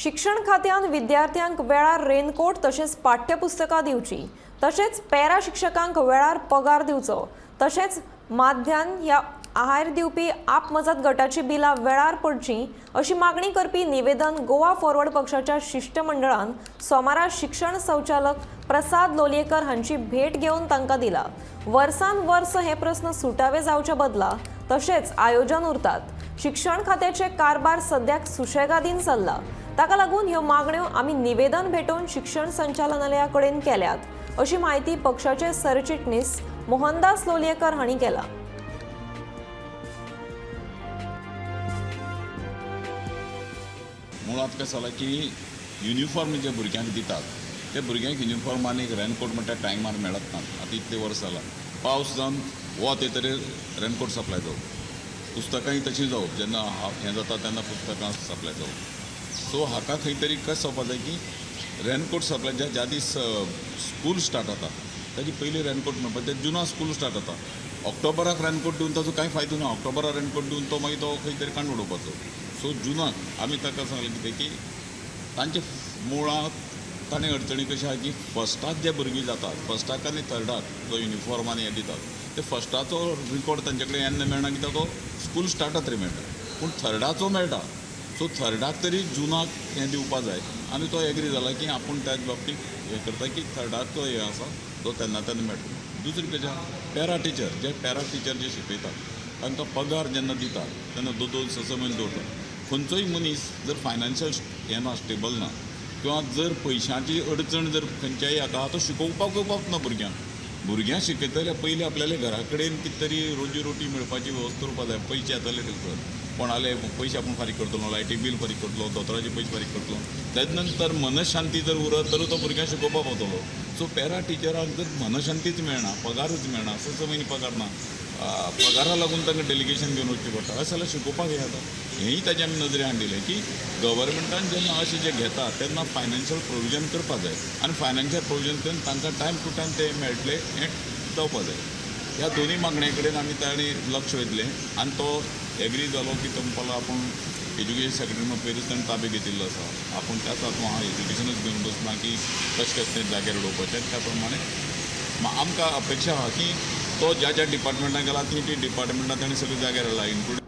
शिक्षण खात्यान विद्यार्थ्यांक वेळार रेनकोट तशेंच पाठ्यपुस्तकां दिवची, तशेंच पॅरा शिक्षकांक वेळार पगार दिवचो, तशेंच माध्यान ह्या आहार दिवपी आप मजत गटाची बिलां वेळार पडची अशी मागणी करपी निवेदन गोवा फॉरवर्ड पक्षाच्या शिष्टमंडळान सोमारा शिक्षण संचालक प्रसाद लोलयेकर हांची भेट घेवन तांकां दिला. वर्सान वर्स हे प्रस्न सुटावे जावचे बदला तशेंच आयोजन उरतात. शिक्षण खात्याचे कारभार सद्याक सुशेगादीन चल्ला. ताका लागून ह्यो मागण्यो आमी निवेदन भेटोवन शिक्षण संचालनालया कडेन केल्यात अशी म्हायती पक्षाचे सरचिटणीस मोहनदास लोलयेकर हांणी केला. मुळांत कशें जालां की युनिफॉर्म जे भुरग्यांक दितात ते भुरग्यांक युनिफॉर्म आनी रेनकोट म्हणटा टायमार मेळत ना. आतां इतले वर्स जालां, पावस जावन वत येतरीर रेनकोट सप्लाय जावप, पुस्तकांय तशीं जावप, जेन्ना हें जाता तेन्ना पुस्तकां सप्लाय जावप. सो हाका खंय तरी कशें जावपा जाय की रेनकोट सप्लाय ज्या ज्या दीस स्कूल स्टार्ट जाता ताजी पयलीं रेनकोट मेळपा. ते जुना स्कूल स्टार्ट जाता, ऑक्टोबराक रेनकोट दिवन ताजो कांय फायदो ना. ऑक्टोबराक रेनकोट दिवन तो मागीर तो खंय तरी काडून उडोवपाचो. सो जुनाक आमी ताका सांगलें कितें की तांचे मुळांत ताणें अडचणी कशी आहा की फस्टाक जे भुरगीं जातात, फस्टाक आनी थर्डाक जो युनिफॉर्म आनी हें दितात ते फस्टाचो रिकॉर्ड तांचे कडेन येन्ना मेळना, कित्याक तो स्कूल स्टार्ट जातरी मेळटा, पूण थर्डाचो मेळटा. सो थर्डाक तरी जुनाक हें दिवपा जाय आनी तो एग्री जाला की आपूण त्याच बाबतींत हें करता की थर्डाचो हें आसा तो तेन्ना तेन्ना मेळटा. दुसरी कशें आहा, पॅरा टिचर जे पॅरा टिचर जे शिकयतात तांकां पगार जेन्ना दितात तेन्ना दोन दोन स स म्हयने दवरतात. खंयचोय मनीस जर फायनान्शियल हें ना, स्टेबल ना, किंवा जर पयशांची अडचण जर खंयच्याय हाका आहा, तो शिकोवपाक येवपाक ना भुरग्यांक. भुरग्यांक शिकयतले जाल्यार पयलीं आपल्याले घरा कडेन कितें तरी रोजी रोटी मेळपाची वेवस्था करपा जाय. पयशे येतले थंयसर कोणाले पयशे आपूण फारीक करतलो, लायटी बील फारीक करतलो, दोतोराचे पयशे फारीक करतलो, तेज नंतर मनशांती जर उरत तर तो भुरग्यांक शिकोवपाक पावतलो. सो पॅरा टिचरांक जर मनशांतीच मेळना, पगारूच मेळना, स स म्हयने पगार ना, पगारा लागून तांकां डेलिगेशन घेवन वचचें पडटा, अशें जाल्यार शिकोवपाक हें जाता. हेंय ताजें आमी नदरे हाडिल्लें की गव्हर्मेंटान जेन्ना अशें जें घेता तेन्ना फायनान्शियल प्रोविजन करपा जाय आनी फायनान्शियल प्रोविजन करून तांकां टायम टू टायम तें मेळटलें हें जावपा जाय. ह्या दोनूय मागण्यां कडेन आमी ताणें लक्ष वेधलें आनी तो एग्री जालो की तो म्हणपाक लागलो आपूण एज्युकेशन सेक्रेटरी म्हणून पयलींच ताणें ताबे घेतिल्लो आसा, आपूण त्याच हातूंत हांव एज्युकेशनूच घेवन बसना की कशें कशें तें जाग्यार उडोवपाचें. त्या प्रमाणे आमकां अपेक्षा आहा की तो ज्या ज्या डिपार्टमेंटान गेला ती ती डिपार्टमेंटां ताणें सगळीं जाग्यार हाडला, इन्क्लुडींग